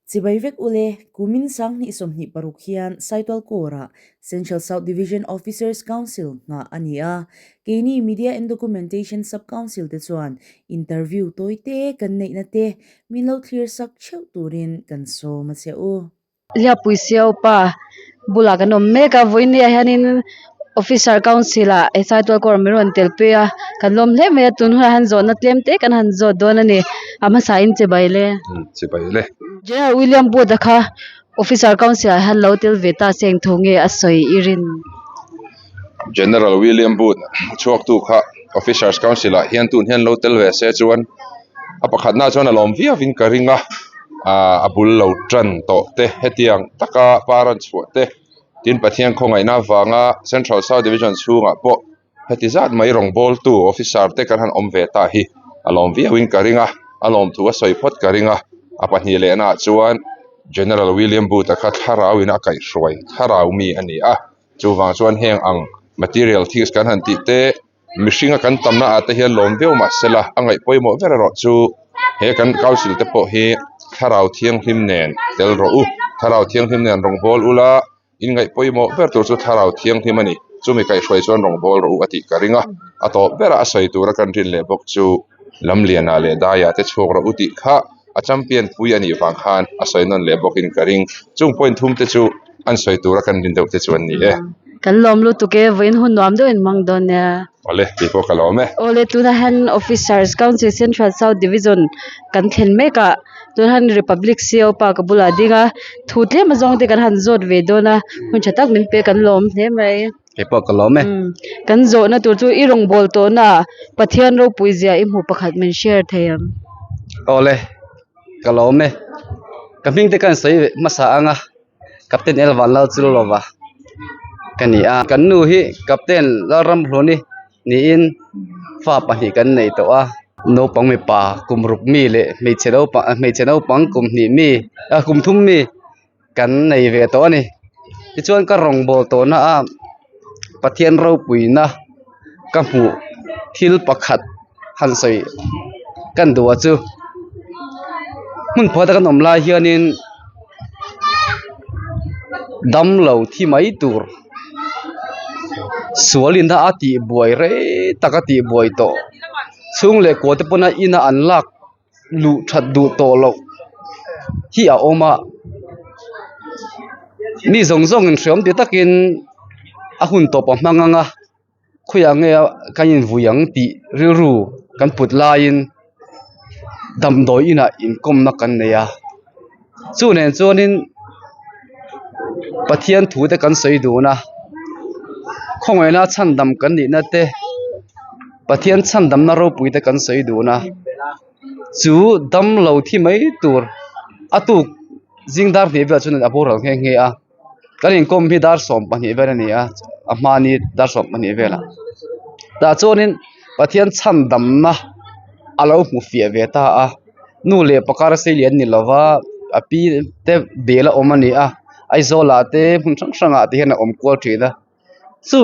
Chibai vek ule, kumin 2026 hian Saitual Corps-ah Central South Division Officers Council nghah a ni a, keini Media and Documentation Sub-Council te chuan interview tawi te kan neihna te min lo thlir sak theuh turin kan sawm a che u. Hliapui Siaupa bulah kan awm mek a, vawiin hianin Officer Council ah he Saitual Corps min rawn tel pui a, kan lawm hle mai a, tun hunah hian zawhna tlem te kan han zawt dawn a ni, a hmasa in chibai le. Chibai le. General William Booth a kha Officer Council ah hian lo tel ve ta se eng thu nge a sawi i rin? General William Booth chhuaktu kha Officers Council ah hian tun hian lo tel ve se chuan a pakhatna chuan a lawm viau in ka ring a, a bul lo tan tawh te hetiang taka pa rawn chhuah te. Tin, Pathian khawngaihna avanga Central South Division chhungah pawh heti zat mai rawngbawltu officer te kan han awm ve ta hi a lawm viauin ka ring a, a lawmthu a sawi phawt ka ring a, a pahnih lehnaah chuan General William Booth-a kha thlarau in a kaihhruai thlarau mi a ni a, chuvang chuan heng ang material things kan han tih te mihringa kan tamna ah te hian lawm viau mah sela a ngaih pawimawh ber erawh chu he kan council te pawh hi thlarau thianghlim nen tel rawh u thlarau thianghlim nen rawng bawl ula in ngaih pawimawh ber tur chu thlarau thianghlim a ni chumi kaihhruai chuan rawng bawl rawh u a tih ka ring a a tawp berah a sawi tura kan rin leh bawk chu lamlianah leh daiah te chhuak rawh u tih kha a champion pui a nih vang khan a sawi nawn leh bawkin ka ring chung point thum te chu an sawi tura kan rin deuh te chu an ni e. Kan lawm lutuk e, vawiin hun nuam deuh in hmang dawn nia. Awle, tih pawh ka lawm e. Awle, tunah hian Officers Council Central South Division kan thlen mek a, tunah hian Republic CEO pa ka bulah a ding a, thu tlem azawng te kan han zawt ve dawn a, hun tha tak min pe kan lawm hle mai. Kei pawh ka lawm e. Kan zawhna tur chu i rawngbâwl tawhna ah Pathian ropui zia i hmuh pakhat min share thei ang. Awle, ka lawm e. Ka hming te ka han sawi hmasa ang a, Captain El Vanlalchulova ka ni a. Kan nu hi Captain Lalramhluni niin fa pahnih kan nei tawh a. Naupang mipa kum ruk mi leh hmeichhe naupang hmeichhe naupang kum hnih mi ah kum thum mi. kan nei ve tawh a ni tichuan ka rawngbâwl tawhna a Pathian ropuina ka hmuh thil pakhat han sawi kan duh a chu hmun phuata kan awm lai hianin damlo thi mai tur sualin a tih buai rei tak a tih buai tawh chhung leh kua te pawna ina an lak. luh that duh tawh loh hi a awm a mi zawng zawng in hreawm ti takin a hun tawp a hmang ang a khawiah nge kan invui ang tih rilru kan put laiin damdawi inah inkawmna kan nei a chu nen chuanin Pathian thu te kan sawi dun a khawngaihna chhandam kan nihna te Pathian chhandamna ropui te kan sawi dun a chu damlo thi mai tur a tuk zing dar hnih velah chuan a boral nghe nghe a kan inkawm hi dar 12 vel a ni a a hmani dar 12 velah tah chuanin Pathian chhandamna a lo hmu fiah ve ta a. Nu leh pakar sei lian ni lova a pi te bel a awm a ni a Aizawl ah te hmun hrang hrang ah te hian a awm kual thin a chu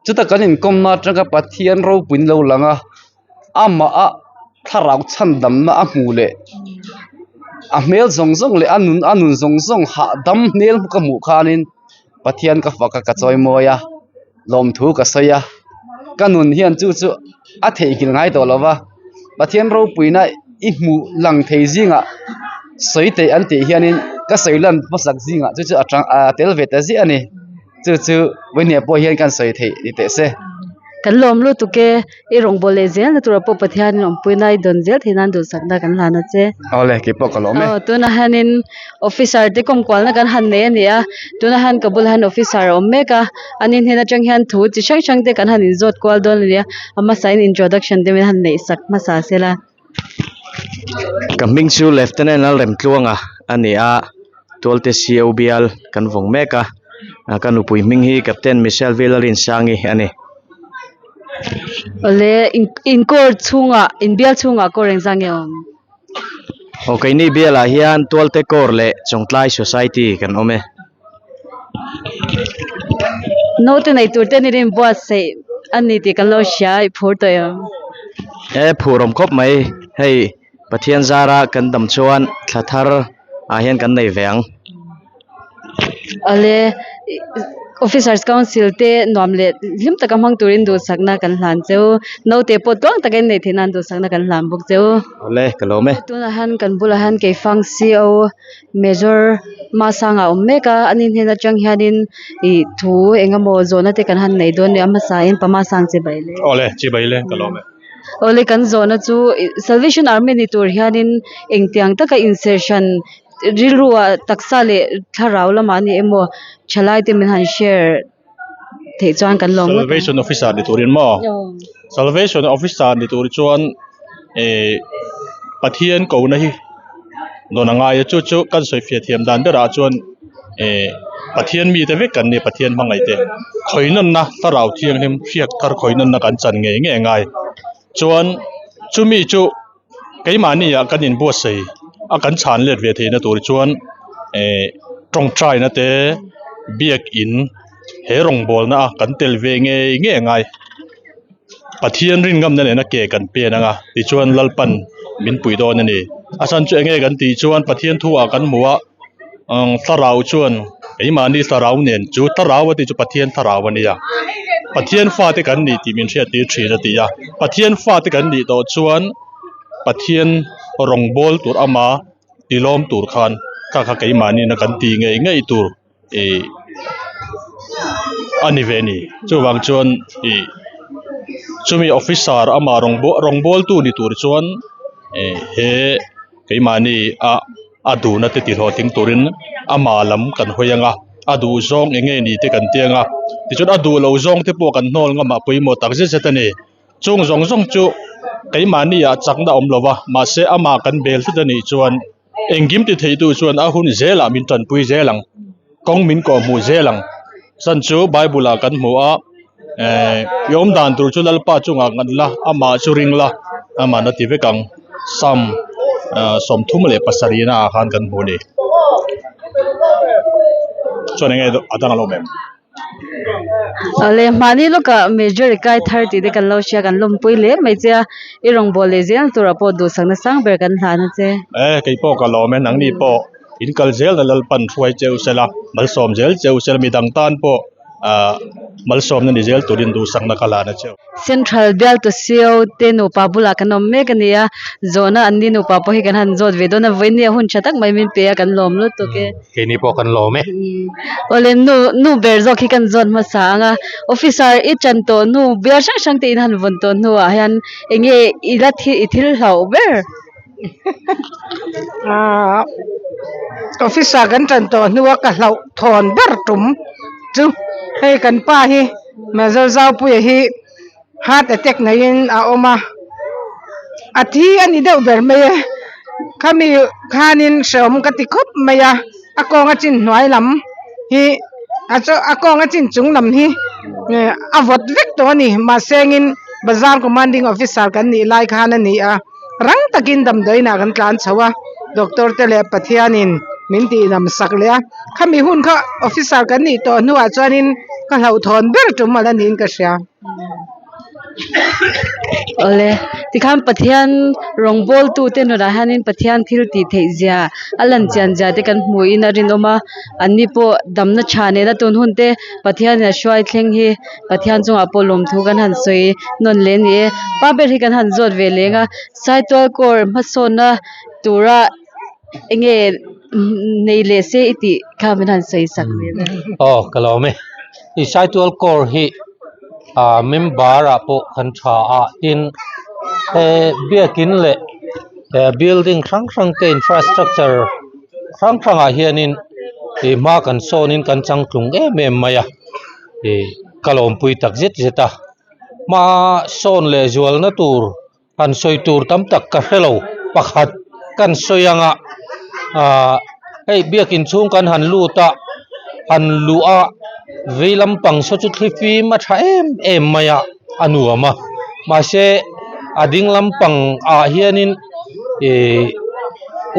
chuta kan inkawmna atanga Pathian ropuiin lo lang a amah a thlarau chhandamna a hmuh leh a hmel zawng zawng leh a nun a nun zawng zawng hahdam hmel ka hmuh khanin Pathian ka fak a ka chawimawi a lawmthu ka sawi a ka nun hian chu chu a theihnghilh ngai tawh lo va Pathian ropuina i hmuh lang thei zingah sawi theih an tih hianin ka sawi lan hmasak zingah chu chu a tang a tel ve ta ziah a ni chu chu vawihnih pawh hian kan sawi theih ni teh se. Kan lawm lutuk e. I rawngbâwl leh zel na tura pawh Pathianin awmpuina i dawn zel theih nan duhsakna kan hlan a che. Awle, kei pawh ka lawm e. Aw, tunah hianin officer te kawmkualna kan han nei a ni a, tunah hian ka bulah hian officer a awm mek a, ani hnen atang hian thu chi hrang hrang te kan han inzawt kual dawn a ni a, a hmasain introduction te min han neih sak hmasa sela. Ka hming chu Lieutenant Lalremtluanga a ni a, Tualte CO bial kan vawng mek a, ka nupui hming hi Captain Michelle Villarinsangi a ni. Awle in in court chhungah in bial chhungah court engzah nge awm? Aw keini bialah hian Tualte Corps leh Chawngtlai Society kan awm e. Naute nei tur te an inbuatsaih a ni tih kan lo hria i phur tawh em? E phur awm khawp mai hei Pathian zara kan dam chuan thla thar. ah hian kan nei ve ang. Awle Officers Council te nuam leh hlim taka hmang turin duhsakna kan hlan cheu. Naute pawh tluang taka in neih theih nan duhsakna kan hlan bawk cheu. Awle ka lawm e. Tunah hian kan bulah hian Keifang CO Major Masanga a awm mek a, ani hnen atang hianin ih thu eng emaw zawhna te kan han nei dawn nia hmasain Pa Masang chibai le. Awle chibai le ka lawm e. Awle kan zawhna chu Salvation Army ni tur hianin engtiang taka inserhran rilru ah taksa leh thlarau lamah a ni emaw thalai te min han share theih chuan kan lawm ngawt ang. Salvation officer ni turin maw? Salvation officer ni tur chuan eh Pathian kohna hi dawn a ngai a chu chu kan sawi fiah thiam dan berah chuan eh Pathian mite vek kan ni Pathian hmangaih te khawihnawmna thlarau thianghlim hriat thar khawihnawmna kan chan ngei ngei a ngai chuan chumi chu. Keimahni ah kan inbuatsaih a kan chhan let ve theihna tur chuan eh tawngtaina te biakin he rawngbawlna a kan tel ve ngei ngei a ngai Pathian ringamna nena ke kan pen anga tichuan Lalpan min pui dawn a ni a chhan chu enge kan tih chuan Pathian thu ah kan hmu a umm thlarau chuan keimahni thlarau nen chu thlarau a tih chu Pathian thlarau a nia Pathian fate kan ni tih min hriat tir thin a ti a Pathian fate kan nih tawh chuan Pathian rawngbawl tur ama tilawm tur khan kha kha keimahni na kan tih ngei ngei tur ih a ni ve a ni chuvang chuan ih chumi officer ama rawngbawl tu ni tur chuan eh he keimahni a. A duhna te tihlawhtling turin ama lam kan hawi ang a, a duh zawng eng nge ni te kan ti ang a, tichuan a duh lo zawng te pawh kan hnawl ngam ah pawimawh tak zet zet a ni. Chung zawng zawng chu keimahni ah chakna awm lo va, mahse amah kan bel hlut a nih chuan engkim ti theitu chuan a hun zelah min tanpui zel ang, kawng min kawhhmuh zel ang. Chan chu Bible ah kan hmu a, eh i awm dan tur chu Lalpa chungah ngat la, amah chu ring la, amah na ti vek ang. Psalm 37 na ah khan kan hmu a ni. Chuan enge a dang a lo awm em? Awle mahni lawkah major i kai thar tih te kan lo hria kan lawmpui hle mai che a, i rawngbâwl leh zel turah pawh duhsakna sang ber kan hlan a che. Eh keipawh ka lawm e nangni pawh. In kal zel na Lalpan hruai cheu sela, malsawm zel cheu sela, midang tan pawh ah malsawmna ni zel turin duhsakna ka lan a cheu. Central bialtu CEO te nupa bulah kan awm mek a ni a, zawhna an ni nupa pawh hi kan han zawt ve dawn a, vawiin a hun tha tak mai min pe a, kan lawm lutuk e. Keini pawh kan lawm e. Awle nu nu ber zawk hi kan zawt hmasa ang a, officer i tan tawh hnu bial hrang hrang te in han vawn tawh hnuah hian enge i la thil i thil hlauh ber? Aaa officer kan tan tawh hnua ka hlauh thawn ber tum chu hei kan pa hi Major Zaupuia hi heart attack neiin a awm a a thi a ni deuh ber mai e khami khanin hrehawm ka ti khawp mai a a kawng a chin hnuai lam hi a kawng a chin chung lam hi a vawt vek tawh a ni mahse engin bazar commanding officer kan nih lai khan a ni a. Rang takin damdawiinah kan tlan chho a, doctor te leh Pathianin min tihdam sak leh a, khami hun kha officer kan nih tawh hnuah chuanin ka hlauhthawn ber tum ala niin ka hria. Awle, tikhan Pathian rawngbawltu te nunah hianin Pathian thil tih theih zia a lan chian zia te kan hmuhin a rinawm a, anni pawh damna tha nena tun hun te Pathianin a hruai thleng hi. Pathian chungah pawh lawmthu kan han sawi nawn leh a ni e. Pa ber hi kan han zawt ve leng a, Saitual kawr hmasawnna tura enge nei leh se i tih kha min han sawi sak ve la. Aw ka lawm e. I Saitual kawr hi ah member ah pawh kan tha a tin he biakin leh building hrang hrang te infrastructure hrang hrang ah hianin ih hma kan sawnin kan changtlung em em mai a. Ih ka lawmpui tak zet zet a hma sawn leh zualna tur han sawi tur tam tak ka hre lo pakhat kan sawi ang a ah hei biakin chhung kan han lut a han luh a vei lampang saw chu thlifim a tha em em mai a a nuam a mahse a ding lampang ah hianin ih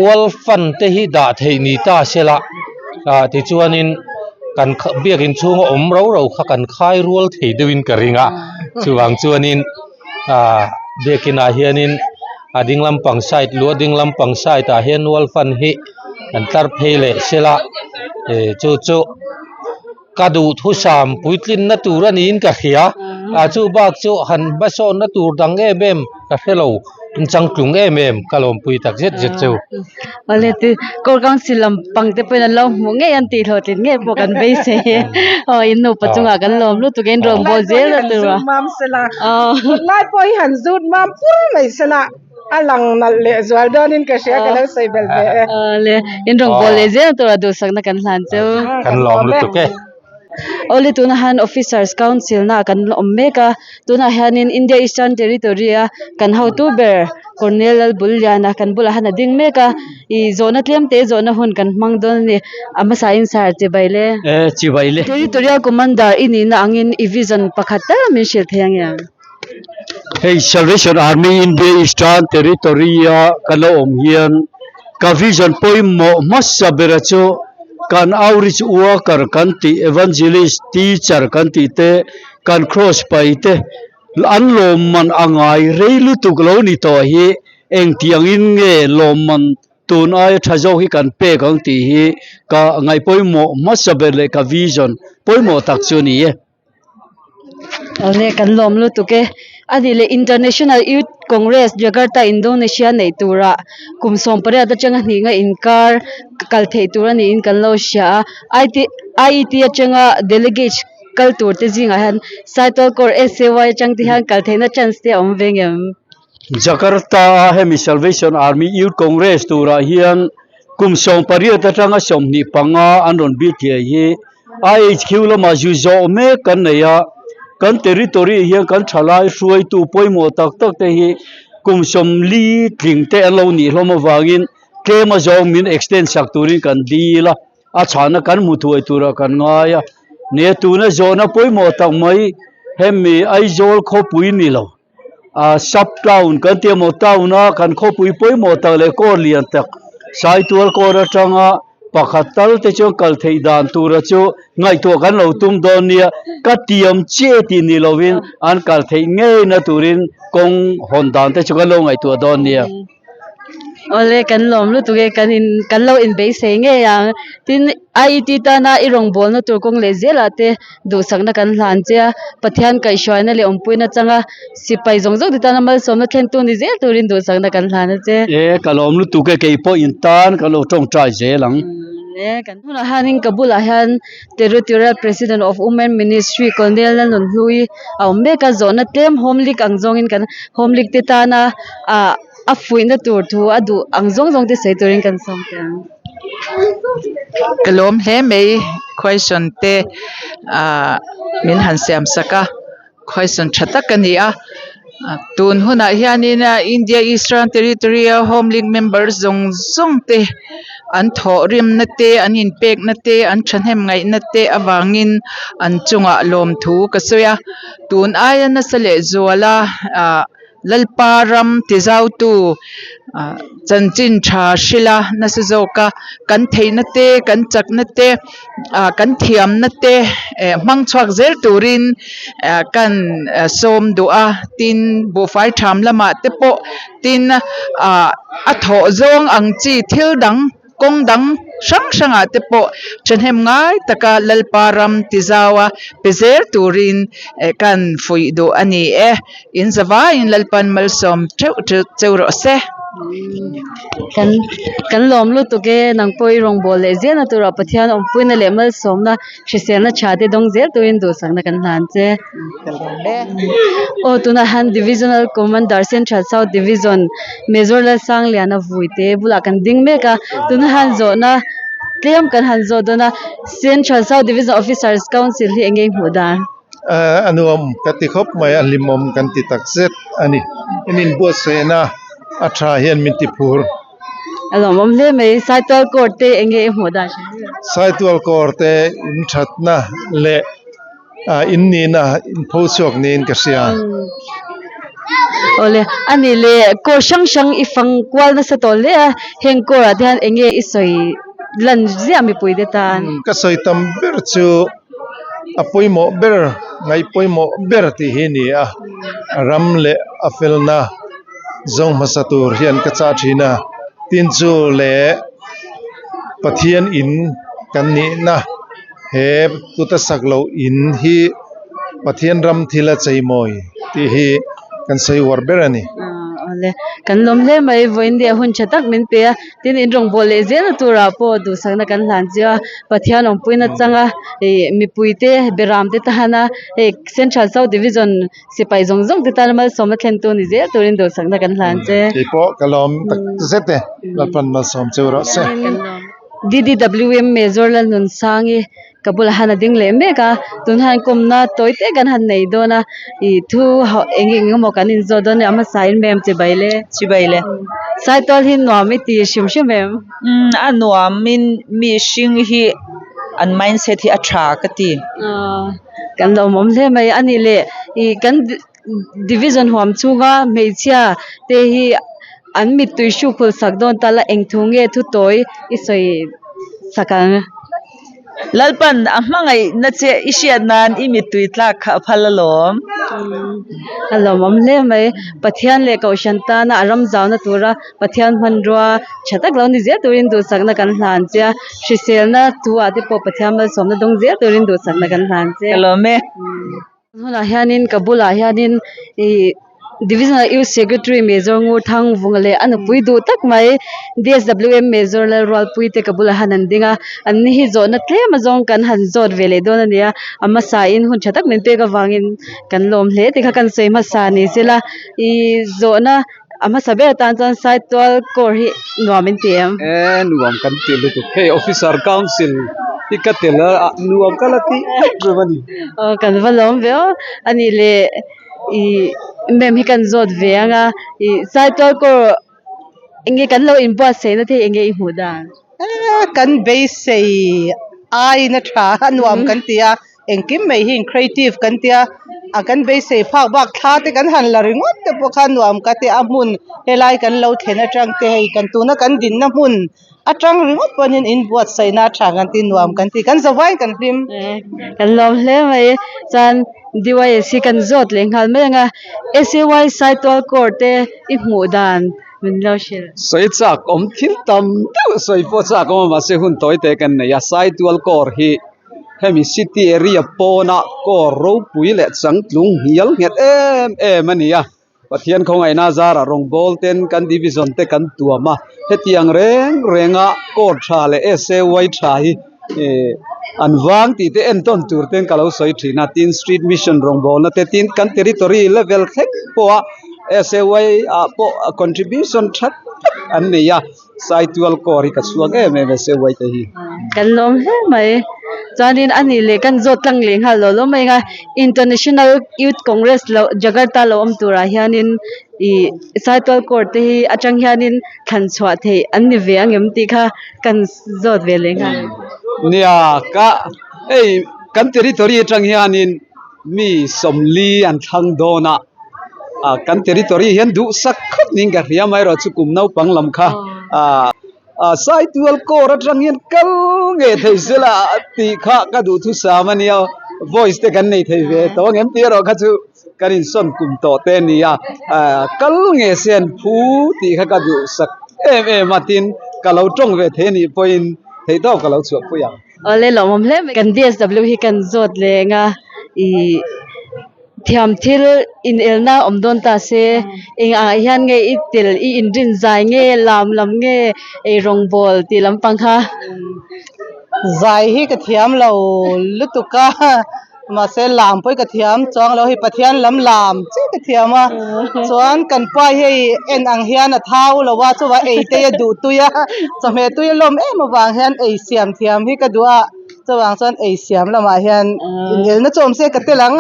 ual fan te hi dah theih ni ta sela ah tichuanin kan biakin chhunga awm ro ro kha kan khai rual thei deuhin ka ring a chuvang chuanin ah biakin ah hianin a ding lampang side lu a ding lampang side ah hian ual fan hi. Han tlar phei leh sela eh chu chu ka duhthusam puitlinna tur a niin ka hria ah chu bak chu han hmasawnna tur dang em em ka hrelo in changtlung em em ka lawmpui tak zet zet chu. Awle ti Corps Council lampang te pawhin an lo hmuh ngei an tih hlawhtlin ngei pawh kan beisei e aw in nupa chungah kan lawm lutuk e in rawngbâwl zel a tur a. Aw. Tunlai pawh hi han zut mam pur mai sela. A lang nalh leh zual dawnin ka hria ka lo sawi belh ve e. Awle, in rawngbâwl leh zel tura duhsakna kan hlan cheu. Kan lawm lutuk e. Awle tunah hian Officers Council na kan awm mek a, tunah hianin India Eastern Territory a kan hotu ber Colonel Lalbulliana kan bulah hian a ding mek a, ih zawhna tlem te zawhna hun kan hmang dawn a ni, a hmasain sir chibai le. E chibai le. Territorial Commander i nihna angin i vision pakhat tal min hrilh thei ang em? Hei Salvation Army India Eastern Territory a kan lo awm hian ka vision pawimawh hmasa bera chu kan outreach worker kan tih evangelist teacher kan tih te kan cross pai te an lawmman a ngai rei lutuk lo ni tawh hi engtiangin nge lawmman tun aia tha zawk hi kan pek ang tih hi ka ngaih pawimawh hmasa ber leh ka vision pawimawh tak chu a ni e. Awle kan lawm lutuk e. A nih leh International Youth Congress Jakarta Indonesia neih turah kum 18 atanga hnih nga inkar kal theih tur a niin kan lo hria a. IT IET atanga delegates kal tur te zingah hian Saitual Corps SAY atang te hian kal theihna chance te a awm ve ngem. Jakarta a hemi Salvation Army Youth Congress turah hian kum 18 atanga 25 an rawn bit thei hi IHQ lamah zu zawh mek kan nei a, kan territory hian kan thalai hruaitu pawimawh tak tak te hi kum 40 tling te an lo nih hlawm avangin tlem a zawng min extend sak turin kan dil a, a chhahna kan hmu thuai turah kan ngai a, nia tuna zawhna pawimawh tak mai hemi Aizawl khawpui ni lo. ah sub town kan tih emaw town a kan khawpui pawimawh tak leh kaw lian tak saitual kawr atanga pakhat tal te chuan kal theih dan tura chu ngaihtuah kan lo tum dawn nia ka tiam chiah tih ni lovin an kal theih ngei na turin kawng hawn dan te chu kan lo ngaihtuah dawn nia. Awle kan lawm lutuk e kan in kan lo inbeisei ngei ang tin IET tana i rawngbawlna tur kawng leh zelah te duhsakna kan hlan che a Pathian kaihhruaina leh awmpuina changa sipai zawng zawng te tana malsawmna thlentu ni zel turin duhsakna kan hlan a che. E ka lawm lutuk e keipawh in tan ka lo tawngtai zel ang. E kan hunah hianin ka bulah hian Territorial President of Women Ministry Colonel Lalnunhlui a awm mek a, zawhna tlem Home League ang zawngin kan Home League te tana ah a fuihna tur thu a duh ang zawng zawng te sawi turin kan sawm teh ang. Ka lawm hle mai question te ah min han siam sak a question tha tak a ni a tun hunah hianin India Eastern Territory a Home League member zawng zawng te an thawh rimna te an inpekna te an thahnem ngaihna te avangin an chungah lawmthu ka sawi a tun aia nasa leh zuala ah. Lalpa ram tizautu chanchin tha hrila nasa zawka kan theihna te kan chakna te kan thiamna te hmang chhuak zel turin kan sawm duh a tin buhfai tham lamah te pawh tin a thawh zawng ang chi thil dang. Kawng dang hrang hrangah te pawh thahnem ngai taka Lalpa ram tizaua pe zel turin kan fuih duh a ni e. In zavaiin Lalpan malsawm theuh cheu rawh se. Kan kan lawm lutuk e, nang pawh i rawngbâwl leh zelna turah Pathian awmpuina leh malsawmna hriselna tha te dawng zel turin duhsakna kan hlan che. Aw tunah hian Divisional Commander Central South Division Major Lalsangliana vui te bulah kan ding mek a tunah hian zawhna tlem kan han zawh dawn a Central South Division Officers Council hi eng nge i hmuh dan? A nuam ka ti khawp mai a hlimawm kan ti tak zet a ni in inbuatsaihna a tha hian min ti phur. A lawmawm hle mai Saitual Court te eng nge i hmuh dan? Saitual Court te in thatna leh ah in nihna in pho chhuak niin ka hria. Awle a nih leh court hrang hrang i fang kual nasa tawh hle a heng court ah te hian eng nge i sawi lan ziah mipui te tan. Ka sawi tam ber chu a pawimawh ber ngaih pawimawh ber tih hi a ni a ram leh a felna zawng hmasa tur hian ka chah thin a tin chu leh. Pathian in kan nihna he kuta sak loh in hi Pathian ram thil a cheimawi tih hi kan sawi uar ber a ni. Awle kan lawm hle mai vawiin leh hun tha tak min pe a tin in rawngbâwl leh zelna turah pawh duhsakna kan hlan chiu a Pathian awmpuina changa ih mipui te beram te tahana hei Central South Division Sipai zawng zawng te tan malsawmna thlentu ni zel turin duhsakna kan hlan che. Kei pawh ka lawm tak zet e, Lalpan malsawm cheu rawh se. DDWM Major Lalnunsangi ka bulah han a ding leh mek a, tun hian kawmna tawi te kan han nei dawn a, ih thu eng eng emaw kan inzawt dawn a ni, a hmasa in mem chibai le. Chibai le. Saitual hi nuam i ti hrim hrim em? Umm a nuam in mi hring hi an mindset hi a tha ka ti. Kan lo awm hle mai a ni le ih kan division huam chhunga hmeichhia te hi an mittui hruk hul sak dawn ta la eng thu nge thu tawi i sawi sak ang. Lalpan a hmangaihna che i hriat nan i mittui tlak kha a phal alawm. A lawmawm hle mai Pathian leh Kohhran tana a ram zauna tura Pathian hmanrua tha tak lo ni zel turin duhsakna kan hlan che a, hriselna thu ah te pawh Pathian malsawmna dawng zel turin duhsakna kan hlan che. Ka lawm e. Hunah hianin ka bulah hianin ih Divisional Youth Secretary Major Ngurthang Vunga leh a nupui duh tak mai DSWM Major Lalrualpui te ka bulah hian an ding a, an ni hi zawhna tlem azawng kan han zawt ve leh dawn a ni a, a hmasa in hun tha tak min pek avangin kan lawm hle tih kha kan sawi hmasa ni sela ih zawhna A hmasa ber atan chuan Saitual Corps hi nuam in ti em? E nuam kan ti lutuk. Hei Officer Council hi ka tel a, nuam ka la ti em em a ni. Aw kan va lawm ve aw. A nih leh ih ma'am hi kan zawt ve ang a, ih Saitual Corps eng nge kan lo inbuatsaihna te hi eng nge i hmuh dan? Kan beisei aiin a tha a nuam kan ti a. Engkim mai hi creative kan tia a kan beisei phak bak thla te kan han la ringawt te pawh kha nuam ka tia a hmun helai kan lo thlen atang te hei kan tuna kan dinna hmun atang ringawt pawhin inbuatsaihna a tha kan ti nuam kan ti kan zavaiin kan hlim. Kan lawm hle mai chuan DYS hi kan zawt leh nghal mai ang a SAY Saitual Corps te i hmuh dan min lo hrilh. Sawi chak awm thil tam deuh sawi pawh chak awm a mahse hun tawi te kan nei a Saitual Corps hi hemi city area pawna kawr ropui leh changtlung hnial nghet em em a ni a Pathian khawngaihna zarah rawngbawl ten kan division te kan tuam a hetiang reng renga kawr tha leh S A Y tha hi eh an vang tih te entawn tur ten ka lo sawi thin a tin street mission rawngbawlna te tin kan territory level thleng pawha S A Y ah pawh contribution tha tak an nei a. Saitual kawr hi ka chhuak em em e Sewai te hi. Kan lawm hle mai. Chuanin a nih leh kan zawt tlang leh nghal lo lo mai ang a, International Youth Congress lo Jakarta lo awm turah hianin ih Saitual kawr te hi atang hianin thlan chhuah theih an ni ve ang em tih kha kan zawt ve leh nghal. Nia ka hei kan territory atang hianin mi sawmli an thlang dawn a. ah kan territory hian duhsak khawp niin ka hria amaherawh chu kum naupang lam kha ah ah Saitual kawr atang hian kal ngei thei sela tih kha ka duhthusam a nia voice te kan nei thei ve tawh ang em tih erawh kha chu kan insawn kum tawh te a ni a ah kal ngei se an phu tih kha ka duhsak em em a tin ka lo tawng ve thei a nih pawhin theihtawp ka lo chhuahpui ang. Awle lawmawm hle mai kan D_S_W hi kan zawt leng a ih. Thiam thil inelna awm dawn ta se, eng ah hian nge i tel i inrin zai nge lam lam nge ei rawngbawl tih lampang kha. Zai hi ka thiam lo lutuk a, mahse lam pawh hi ka thiam chuang lo hei Pathian lam lam chiah ka thiam a, chuan kan pa hi hei en ang hian a thau lo a, chuvang ei te hi a duh tui a, chawhmeh tui a lawm em avang hian ei siam thiam hi ka duh a. Chuvang chuan ei siam lamah hian inelna chu awm se ka tel ang.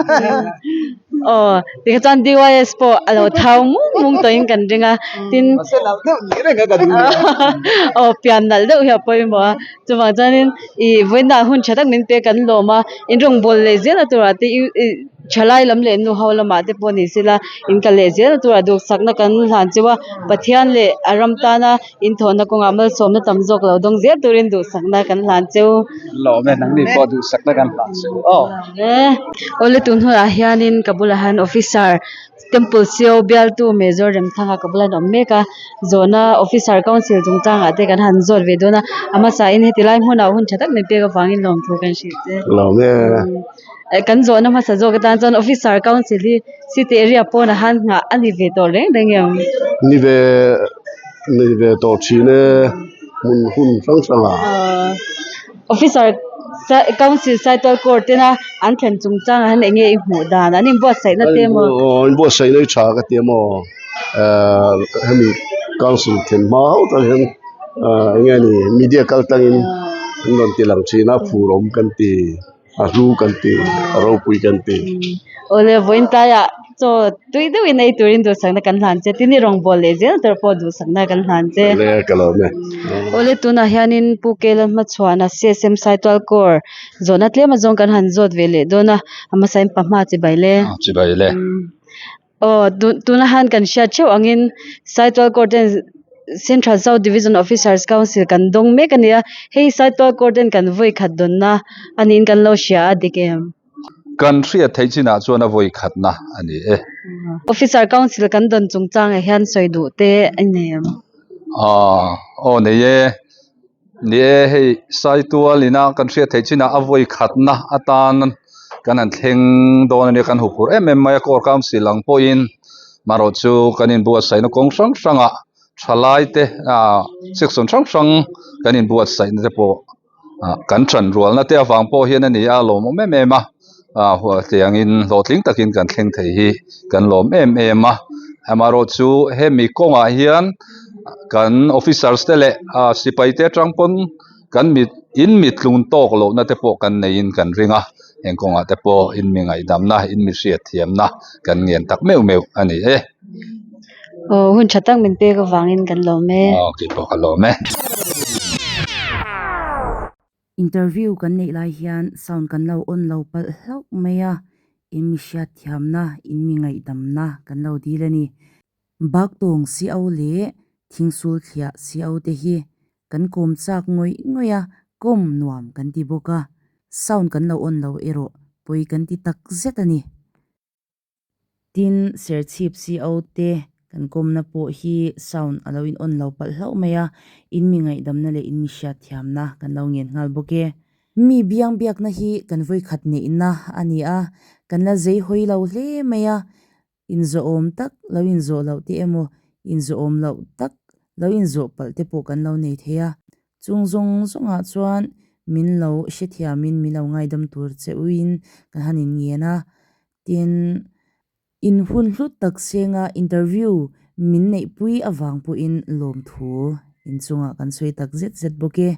Aw, tikha chuan DYS pawh a lo thau mung mung tawhin kan ring a, tin. Mahse nalh deuh nih reng a ka duh nia. Aw, pian nalh deuh hi a pawimawh a. Chuvang chuanin ih vawiinah hun tha tak min pe kan lawm a, in rawngbâwl leh zel a turah te i. Thalai lam leh nu ho lamah te pawh ni sela in kal leh zel turah duhsakna kan hlan cheu a Pathian leh a ram tana in thawhna kawngah malsawmna tam zawk lo dawng zel turin duhsakna kan hlan cheu. Lawm e nangni pawh duhsakna kan hlan cheu aw. Awle tun hunah hianin ka bulah hian officer Temple CO bialtu Major Remthanga ka bula an awm mek a, zawhna Officer Council chungchangah te kan han zawt ve dawn a, a hmasain heti lai hmunah hun tha tak min pek avangin lawmthu kan hrilh che. Lawm e. Kan zawhna hmasa zawk atan chuan Officer Council hi city area pawnah han nghah a ni ve tawh reng reng em? Ni ve ni ve tawh thin e hmun hun hrang hrangah. Officer Council Saitual Court tena an thlen chungchangah hian eng nge i hmuh dan an inbuatsaihna te emaw? Aw inbuatsaihna hi tha ka ti a maw ehh hemi Council thlen hma hauh atang hian ehh eng nge ni media kal tlangin an rawn ti lang thin a phur awm kan ti a hlu kan ti a ropui kan ti. Awle vawiin tlaiah Chaw tui deuhin ei turin duhsakna kan hlan che. Tin i rawngbâwl leh zel tur pawh duhsakna kan hlan che. Awle ka lawm e. Awle tunah hianin Pu Kela hmachhuana CSM Saitual Corps zawhna tlem azawng kan han zawt ve leh dawn a, a hmasain pahma chibai le. Chibai le. Aw tuna han kan hriat theuh angin Saitual Corps ten Central South Division Officers Council kan dawng mek a nia, hei Saitual Corps ten kan vawi khat dawnna a niin kan lo hria a dik em? Kan hriat theih chinah chuan a vawi khatna a ni e. Officer Council kan dawn chungchangah hian sawi duh te a nei em? Aw, aw nei e. Ni e, hei Saitual ina kan hriat theih chinah a vawi khatna atan kan han thleng dawn a nia, kan huphurh em em mai a, Corps Council ang pawhin marawh chu kan inbuatsaihna kawng hrang hrangah thalaite section hrang hrang kan inbuatsaihna te pawh ah kan ṭan rualna te avang pawh hian a ni a lawmawm em em a ah tiangin hlawhtling takin kan thleng thei hi kan lawm em em a amaherawhchu hemi kawngah hian kan officers te leh ah sipai te atang pawn kan mit in mit tlung tawk lohna te pawh kan neiin kan ring a heng kawngah te pawh in mi ngaihdamna in mi hriatthiamna kan ngen tak meuh meuh a ni e. Aw hun tha tak min pek avangin kan lawm e. Aw keipawh ka lawm e. Interview kan neih lai hian sound kan lo on lo palh hlauh mai a, in mi hriat thiamna, in mi ngaihdamna kan lo dil a ni. Baktawng CO leh Thingsul thliah CO te hi kan kawm chak ngawih ngawih a, kawm nuam kan ti bawk a, sound kan lo on lo erawh pawi kan ti tak zet a ni. Tin, Serchhip CO te kan kawmna pawh hi sound a lo in on lo palh hlauh mai a, in mi ngaihdamna leh in mi hriatthiamna kan lo ngen nghal bawk e. Mi biang biakna hi kan vawikhat neihna a ni a, kan la zei hawi lo hle mai a, inzawhawm tak lo inzawh loh te emaw inzawhawm loh tak lo inzawh palh te pawh kan lo nei thei a, Chung zawng zawngah chuan min lo hrethiamin min lo ngaidam tur che uin kan han inngen a, tin in hun hlut tak senga interview min neihpui avang pawhin lawmthu inchungah kan sawi tak zet zet bawk e.